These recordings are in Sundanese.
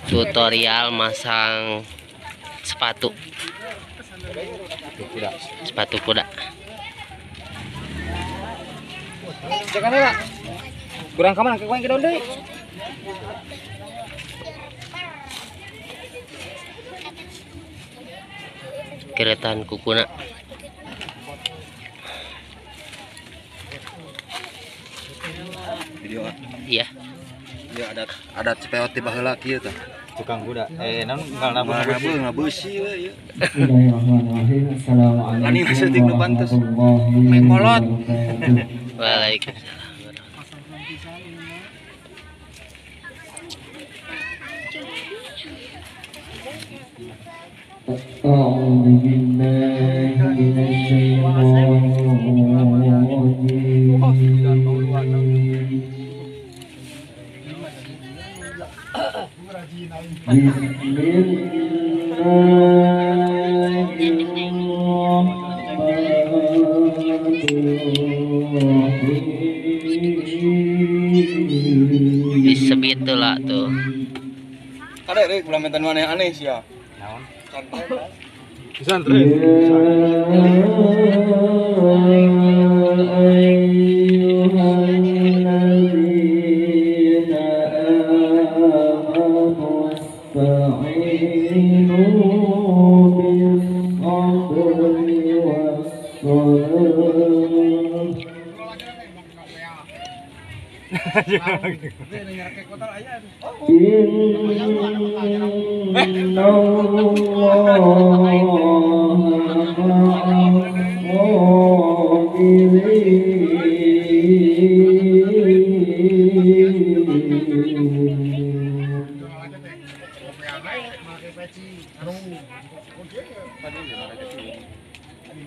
Tutorial masang sepatu. Sepatu kuda. Jangan lah. Kurang ka mana ke kuang ke deui. Keretan kukuna. Video iya. Ya adat Cipeot di baheula kieu tah. Tukang kuda. Naon ngalabeuh ngabeusi we ieu. Bismillahirrahmanirrahim. Assalamualaikum. Lani saeutik nu pantes. Mengkolot. Waalaikumsalam. A'udzu billahi minasy syaithanir rajim. Bismillahirrahmanirrahim. Disebut lah tuh. Ada rek ulah mentan aneh-aneh sia. Naon? Pesantren.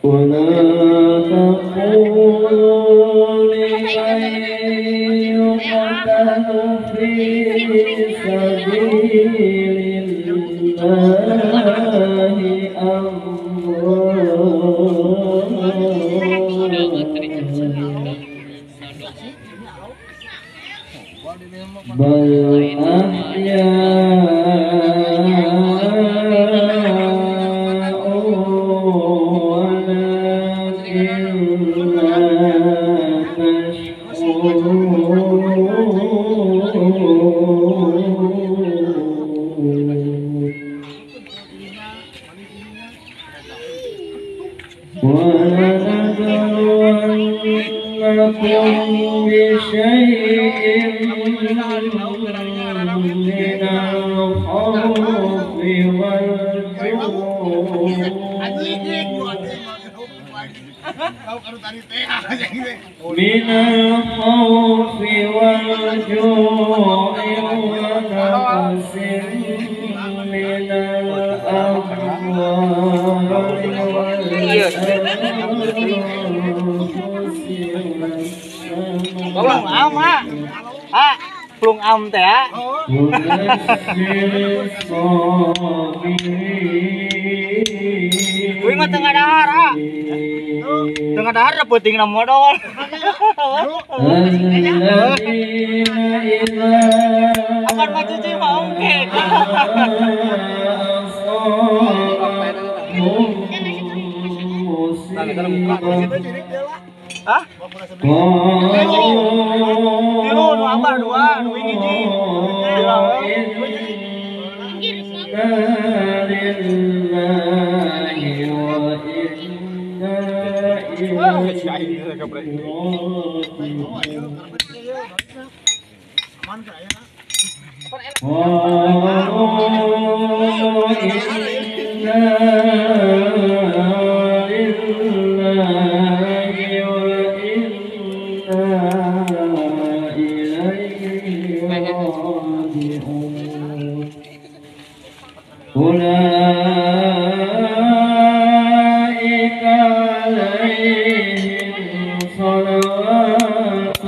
ولا تقولوا لمن يقتل في سبيل الله أموات بل أحياء ولكن لا تشعرون. ولنبلونكم بشيء من الخوف والجوع من الخوف والجوع ونقص من الأموال والأنفس. Plung am ha. Ha, plung am teh ha. Kuy mah teu ngadahar ha. Teu ngadahar da peutingna modol. Akan mah cuci mah ongke. Hah? Tilu nu ambar dua, nu hiji. أولئك عليهم صلوات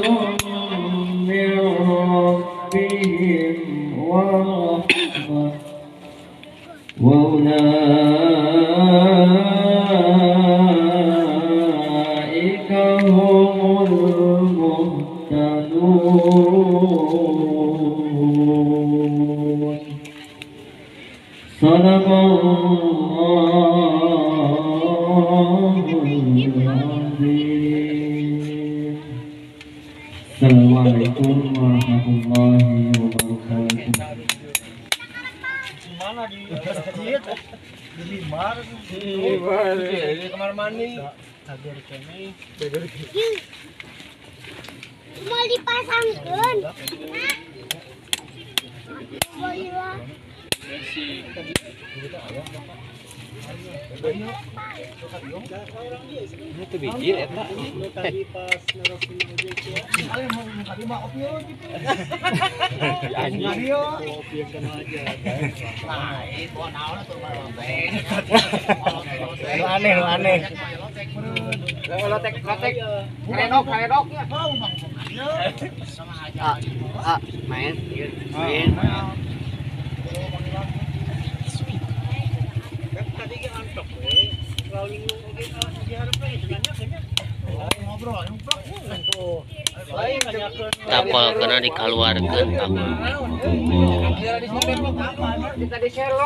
من ربهم ورحمة وأولئك هم المهتدون. العظيم. Assalamualaikum warahmatullahi wabarakatuh. Mana di masjid? Di limar. Di kamar mandi. Mau dipasangkeun. Itu biji eta. Aneh aneh. Lotek lotek. Karedok karedok. Main main. Tapol kena dikaluarkeun tapol.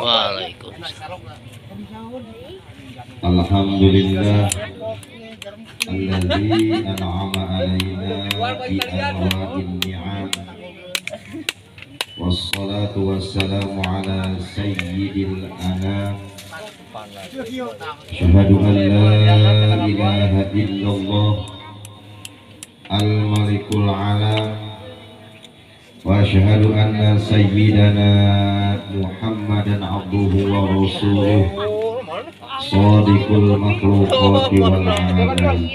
Waalaikumsalam. Alhamdulillah alladzi an'ama alaina bi anwa'in ni'am. Wassalatu wassalamu ala sayyidil anam. Asyhadu an la ilaha illallah al-malikul alam wa asyhadu anna sayyidana Muhammadan abduhu wa rasuluh shadiqul makhluqati wal alam.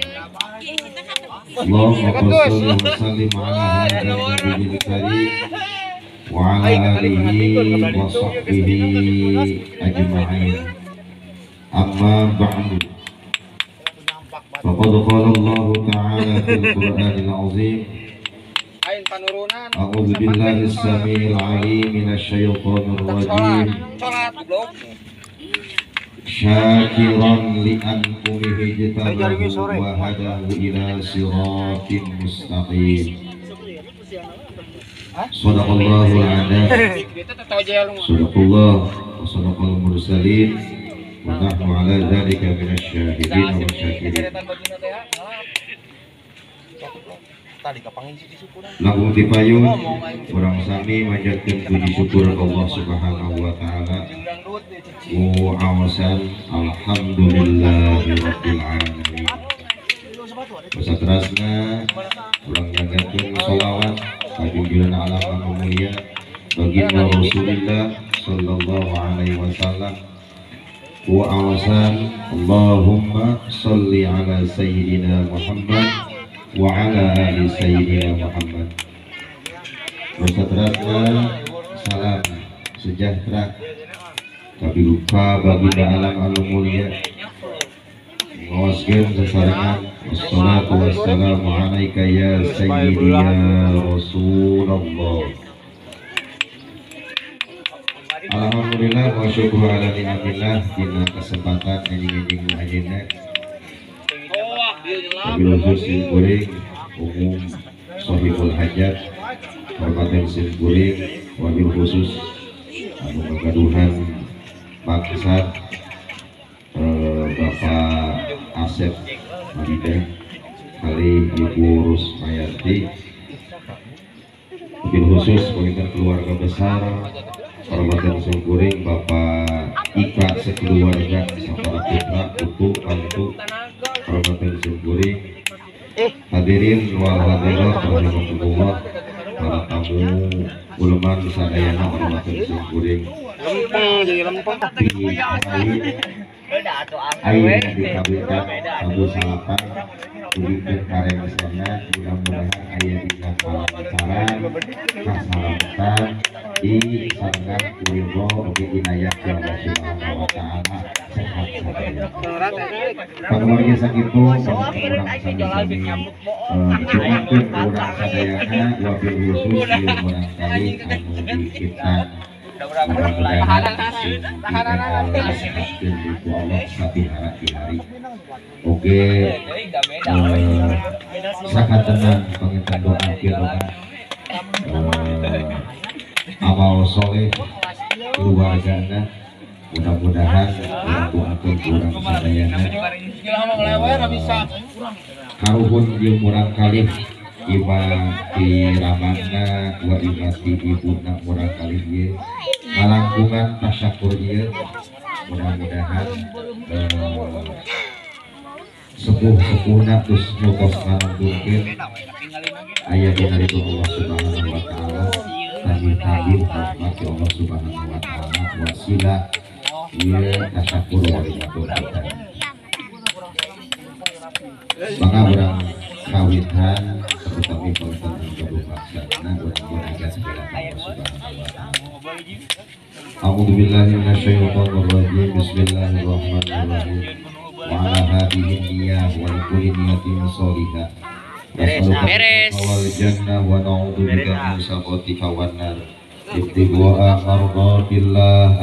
Allahumma shalli wa sallim ala hadzal nabiyil karim wa ala alihi wa sahbihi ajma'in. Amma ba'du. Faqad qala Allah ta'ala fil Qur'anil 'azim. A'udzu billahi as-sami'il 'alim minasy syaithanir rajim. Syakiran li an'umihi jtabahu wa hadahu ila siratim mustaqim. Shadaqallahul 'adzim. Shadaqallahu wa shadaqal mursalin. Wa nahnu ala dzalika minasy syahidin wa syakirin. Langkung dipayun urang sami manjatkeun puji syukur ka Allah Subhanahu wa taala. Wa awasan alhamdulillahirabbil alamin. Saterasna urang nyanyikeun sholawat ka junjungan alam anu mulia baginda Rasulullah sallallahu alaihi wasallam. Wa awasan Allahumma sholli ala sayyidina Muhammad wa ala ali sayyidina Muhammad. Wasatrasna salam sejahtera tapi lupa baginda alam anu mulia ngawaskeun sasarengan. Wassalatu wassalamu alaika ya sayyidi ya Rasulullah. Alhamdulillah wa syukur ala ni'amillah dina kesempatan enjing-enjing ayeuna. Wabil khusus sim kuring umum sahibul hajat hormaten sim kuring wabil khusus anu kagaduhan maksad Bapak Asep Madida kali Ibu Rusmayanti, wabil khusus penginten keluarga besar hormatan sim kuring Bapak Ika sekeluarga sapara putra putu mantu hormatan sim kuring hadirin wal hadirat rahimakumullah para tamu uleman sadayana hormatan sim kuring lempeng jadi lempeng ayeuna dikawitkan tamu salapan dugikeun karengsana mudah-mudahan aya dina kalancaran kasalamatan di sarengan kuridho oge inayah ti Allah Subhanahu wa taala sehat sadaya. Panuwargi sakitu urang sami-sami doakeun urang sadayana wabil khusus ieu urang kali anu dikitan mudah-mudahan sing disehatkeun ku Allah sapihara di hari. Oge sakatenan panginten doa kieu doa amal soleh keluargana Mudah-mudahan doakeun urang sadayana karuhun jeung murang kalih ima ti ramana wa ima ti ibuna murang kalih ieu ngalangkungan tasyakur ieu mudah-mudahan sepuh-sepuhna terus nutos ngalangkungkeun aya dina ridho Allah Subhanahu wa taala tagih-tagih rahmat Allah Subhanahu wa taala wasilah ieu tasyakur walimatul kita. Maka urang kawinhan tetapi konten gaduh maksudna urang munajat segala Allah Subhanahu wa taala. A'udzu billahi minasyaitonir rajim. Bismillahirrahmanirrahim. Wa ala hadhihi niyyah wa kulli niyatin sholihah. Beres. Wal jannah wa na'udzu bika min sakhatika wan nar. Ibtigha'a mardatillah.